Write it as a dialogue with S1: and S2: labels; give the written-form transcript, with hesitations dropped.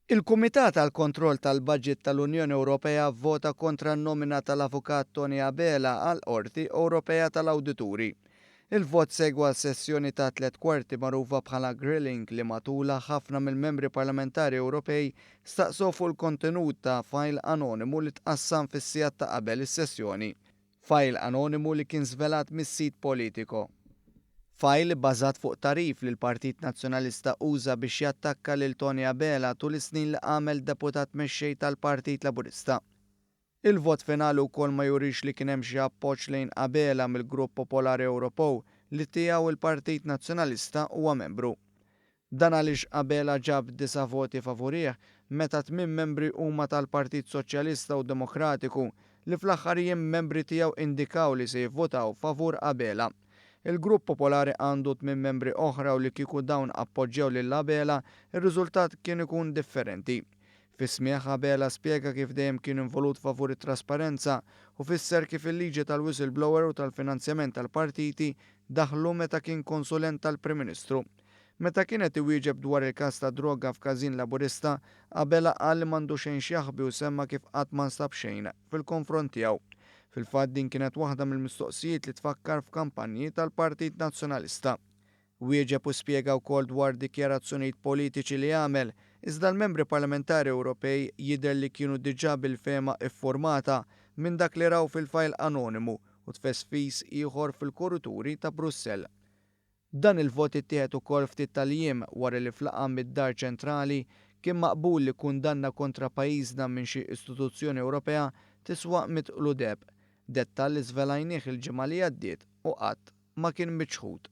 S1: Il-Kumitat għall-Kontroll tal-Baġit tal-Unjoni Ewropea vvota kontra n-nomina tal-Avukat Toni Abela għall-Qorti Ewropea tal-Awdituri. Il-vot segwa sessjoni ta' tlett kwarti magħrufa bħala grilling li matulha ħafna mill-membri parlamentari Ewropej staqsew fuq il-kontenut ta' fajl anonimu li tqassam fis-sigħat ta' qabel is-sessjoni. Fajl anonimu li kien żvelat mis-sit Politico. Fajl ibbażat fuq tagħrif li l-Partit Nazzjonalista uża biex jattakka lil Toni Abela tul is-snin li għamel Deputat Mexxej tal-Partit Laburista. Il-vot finali wkoll ma jurix li kien hemm xi appoġġ lejn Abela mill-Grupp Popolari Ewropew li tiegħu l-Partit Nazzjonalista huwa membru. Dan għaliex Abela ġab disa' voti favurih meta tmien membri huma tal-Partit Soċjalista u Demokratiku li fl-aħħar jiem membri tiegħu indikaw li se jivvutaw favur Abela. Il-Grupp Popolari għandu tmien membri oħra u li kieku dawn appoġġjaw lil Abela, ir-riżultat kien ikun differenti. Fis-smigħ Abela spjega kif dejjem kien involut favur it-trasparenza u fisser kif il-liġi tal-whistleblower u tal-finanzjament tal-partiti daħlu meta kien konsulent tal-Prim Ministru. Meta kien qed iwieġeb dwar il-każ tad-droga f'każin Laburista, Abela qal li m'għandu xejn x'jaħbi u semma kif qatt ma nstab xejn fil-konfront tiegħu. Fil-fatt din kienet waħda mill-mistoqsijiet li tfakkar f'kampanji tal-Partit Nazzjonalista. Wieġeb u spjega wkoll dwar dikjarazzjonijiet politiċi li għamel, iżda l-Membri Parlamentari Ewropej jidher li kienu diġà bil-fehma iffurmata minn dak li raw fil-fajl anonimu u tfesfis ieħor fil-kurituri ta' Brussell. Dan il-vot ittieħed ukoll ftit tal-jiem wara li f'laqgħa mid-Dar Ċentrali kien maqbul li kundanna kontra pajjiżna minn xi istituzzjoni Ewropea tiswa mitqlu deheb, dettall li żvelajnih il-ġimgħa li għaddiet u qatt ma kien miċħud.